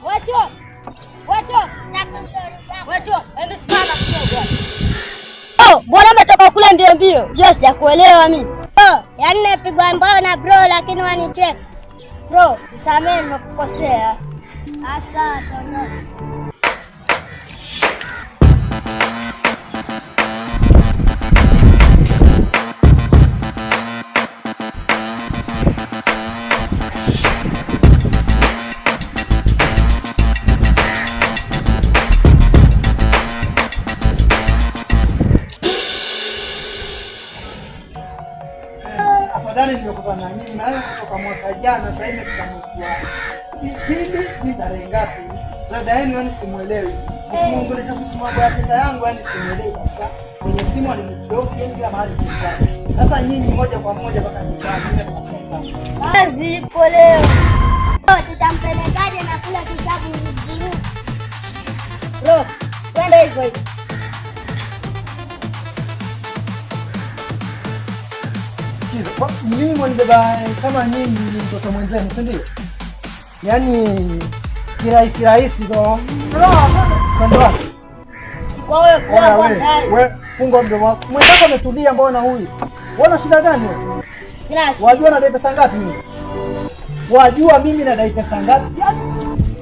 Watu. Watu. Watu, hebu kidogo. Oh, mbona umetoka kule mbio mbio? Jua sijakuelewa mimi. Oh, yaani napigwa mbao na bro lakini wanicheka. Bro, nisamehe nimekukosea. Asa, tono. Afadhali nimekutana na nyinyi, maana kutoka mwaka jana sasa hivi imefika mwezi wa pili, sijui tarehe ngapi. Dada yenu yani simuelewi. Nikimuongelesha kuhusu mambo ya pesa yangu yani simuelewi kabisa. Kwenye simu aliniblock, yani kila mahali simpati. Sasa nyinyi moja kwa moja mpaka nyumbani, mimi kabisa sana. Kazi ipo leo. Oh, tutampelekaje na kula kitabu jiru? Bro, twende hivyo hivyo. Sikiza, mimi mwanibeba kama nyinyi ni mtoto mwenzenu, si ndio? Yaani kirahisi rahisi kwa kwenda wapi? Kwa wewe Oya, kwa wewe, tayari. wewe funga mdomo wako. Mwenzako ametulia, mbona huyu? Wana shida gani wewe? Sina shida. Wajua nadai pesa ngapi mimi? Wajua mimi nadai pesa ngapi? Yaani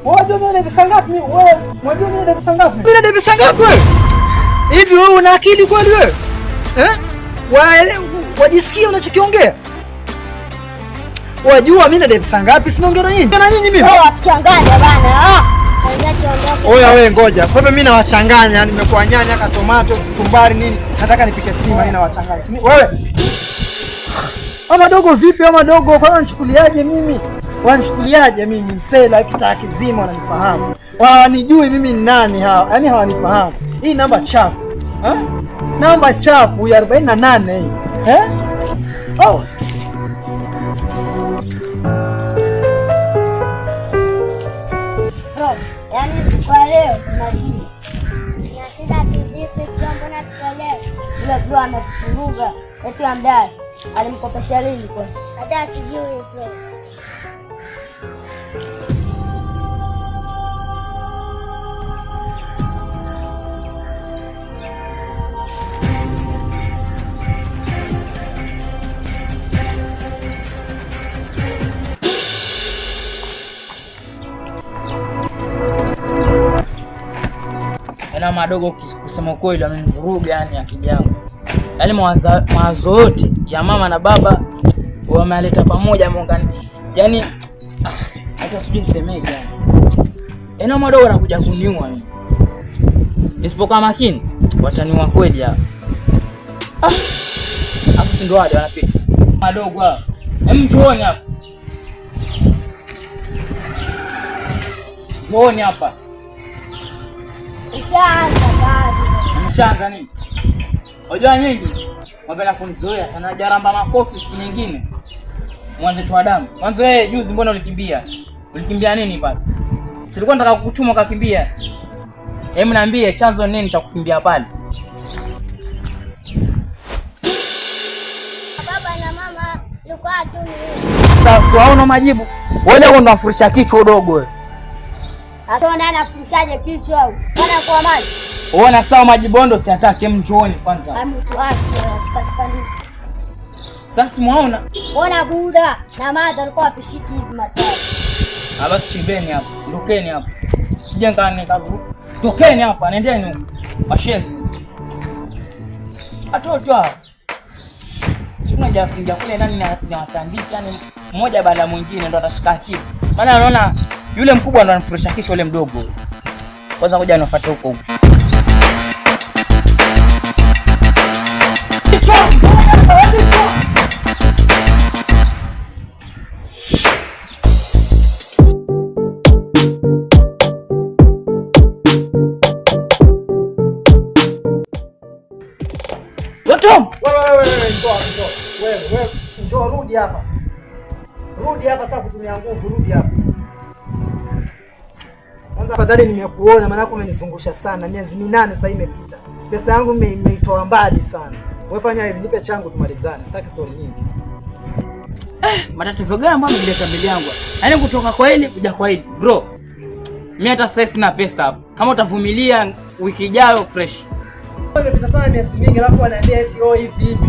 wajua mimi nadai pesa ngapi mimi? Wewe wajua mimi nadai pesa ngapi? Mimi nadai pesa ngapi wewe? Hivi wewe una akili kweli wewe? Eh? Wajisikia unachokiongea? Wajua mimi nadai pesa ngapi? Sinaongea na nyinyi. Na nyinyi mimi. Oh, atuchanganya bana. Ah. Oya wewe ngoja. Kwa hivyo mimi nawachanganya, nimekuwa nyanya ka tomato, kumbari nini. Nataka nipike sima, mimi nawachanganya. Wewe. Ama dogo vipi ama dogo? Kwanza nichukuliaje mimi? Wanichukuliaje mimi msela kitaa kizima wananifahamu. Hawanijui mimi ni nani hawa. Yaani hawanifahamu. Hii namba chafu. Eh? Namba chafu ya 48 hii. Eh? Oh. Bro, yaani kwa leo tuna shida. Tuna shida kivipi bro? Mbona tukolewe? Yule bro ametuvuruga. Eti amdai. Alimkopesha lini kwa? Hata sijui bro. Yaani madogo kusema kweli wamenivuruga yani akili yangu. Yaani mawazo yote ya mama na baba wameleta pamoja muungani. Yaani hata sijui nisemeje yani. Yaani madogo wanakuja kuniua mimi. Nisipokuwa makini wataniua kweli hapa. Hapo si ndo wale wanapita. Madogo hao. Hem, tuone hapa. Tuone hapa. Ushaanza bado. Nishaanza nini? Unajua nyinyi mnapenda kunizoea sana, jaramba makofi siku nyingine. Mwanzo tu damu. Mwanzo wewe juzi mbona ulikimbia? Ulikimbia nini pale? Silikuwa nataka kukuchuma ukakimbia. Hebu niambie chanzo nini cha kukimbia pale? Baba na mama ilikuwa tu ni Sasa hauna majibu. Wewe leo ndo unafurisha kichwa udogo wewe. Sasa nani afurishaje kichwa au? Bana kwa maji. Uona sawa majibondo siataki, hem njooni kwanza. Hebu tuache shika shika nini. Sasa muona? Ona buda na madha alikuwa apishiki hivi matatu. Ah, basi chimbeni hapo. Ndokeni hapo. Sije nikavu. Tokeni hapa, nendeni huko. Washenzi. Watoto hao. Sina jafunja kule ndani na watandika, yani mmoja baada ya mwingine ndo atashika akili. Maana anaona yule mkubwa ndo anafurisha kichwa yule mdogo. Kwanza ngoja niwafuate huko huko. Wewe njoo njoo. Wewe wewe njoo, rudi hapa. Rudi hapa sasa kutumia nguvu, rudi hapa. Kwanza afadhali nimekuona, maana umenizungusha sana. Miezi 8 sasa imepita. Pesa yangu nimeitoa mbali sana. Wewe fanya hivi, nipe changu tumalizane. Sitaki story nyingi. Matatizo gani ambayo umeleta mbele yangu? Yaani kutoka kwa hili kuja kwa hili. Bro, mimi hata sasa sina pesa hapa. Kama utavumilia wiki ijayo fresh. Imepita sana miezi mingi alafu wanaambia eti oh hivi hivi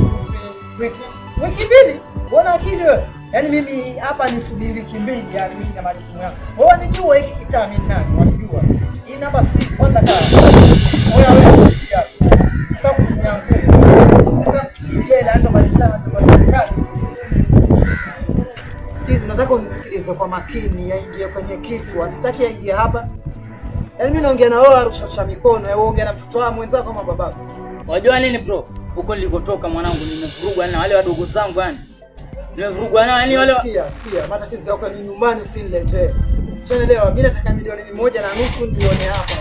wiki wiki mbili. Unaona akili wewe? Yaani mimi hapa nisubiri wiki mbili, yani mimi na majukumu yangu. Wewe wanijua hiki kitaa mimi nani? Wanijua. Hii namba si kwanza kaa. Wewe wewe sasa kunyangu. Sasa jela ndio badilishana kwa serikali. Sikiza, nataka unisikilize kwa makini, yaingie kwenye kichwa. Sitaki yaingie hapa. Yaani mimi naongea na wewe arusha mikono, wewe ongea na mtoto wako mwenzako kama babako. Unajua nini bro? Huko nilikotoka mwanangu nimevurugwa na wale wadogo zangu yani. Nimevurugwa nao yani wale. Sikia, sikia, matatizo yako ni nyumbani usiniletee. Unaelewa? Mimi nataka milioni 1.5 nione hapa.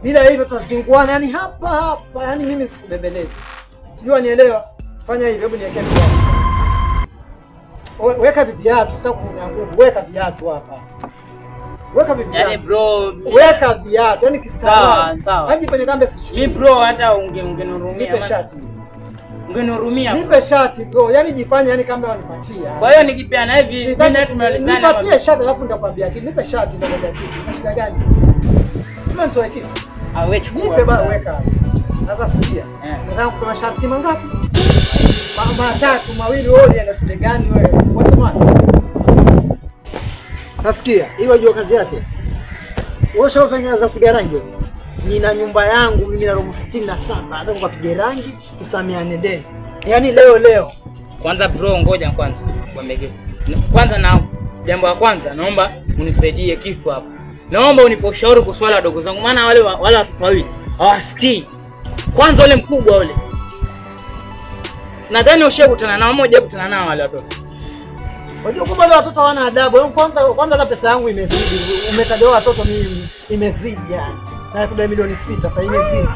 Bila hivyo tutazinguana yani hapa hapa, yani mimi sikubembelezi. Sijui nielewa. Fanya hivi, hebu niwekee viatu. Weka viatu, sitaki kuumia nguvu. Weka viatu hapa. Weka viatu. Yaani bro, weka viatu. Yaani kistaarabu. Sawa, sawa. Haji kwenye kambe sichukui. Mimi bro hata ungenihurumia. Nipe shati. Ungenihurumia. Nipe shati bro. Yaani jifanye yani kama wanipatia. Kwa hiyo nikipeana hivi mimi na tumalizane. Nipatie shati alafu nitakwambia kitu. Nipe shati nitakwambia kitu. Una shida gani? Sema nitoe kisu. Ah, wewe chukua. Nipe bana, weka. Sasa sikia. Nataka kupewa masharti mangapi? Matatu, mawili. Wewe ulienda shule gani wewe? Wasema. Nasikia, hiyo unajua kazi yake. Wewe ushafanya za kupiga rangi wewe? Nina nyumba yangu mimi na room 67. Nataka kupiga rangi tusamiane deni. Yaani leo leo. Kwanza bro, ngoja kwanza nikwambie kitu. Kwanza na jambo la kwanza naomba unisaidie kitu hapo. Naomba unipe ushauri kuhusu wale wadogo zangu, maana wale watoto wawili hawasikii. Kwanza ule mkubwa ule. Nadhani ushakutana nao, mmoja kutana nao wale watoto. Unajua kwamba wale watoto hawana adabu. Kwanza hata pesa yangu imezidi. Umetaja watoto mimi imezidi yani. Na kudai milioni 6 sasa imezidi.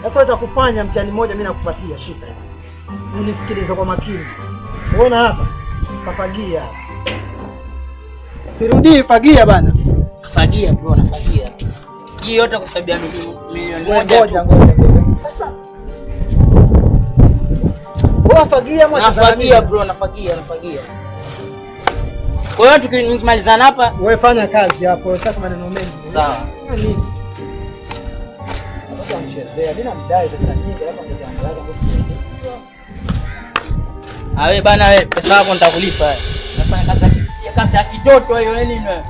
Sasa utakufanya mtihani mmoja mimi nakupatia shika. Unisikilize kwa makini. Unaona hapa? Kafagia. Sirudii, fagia bana. Fagia bro, nafagia. Hii yote kwa sababu ya milioni moja. Ngoja ngoja ngoja. Sasa wewe fagia mwa nafagia bro, nafagia, nafagia. Kwa hiyo tukimalizana hapa, wewe fanya kazi hapo, sitaki maneno mengi. Sawa. Nini? Nataka mchezea. Mimi namdai pesa nyingi alafu angeangalia kama sisi. Ah wewe bana wewe, pesa yako nitakulipa. Nafanya kazi ya kitoto hiyo nini wewe?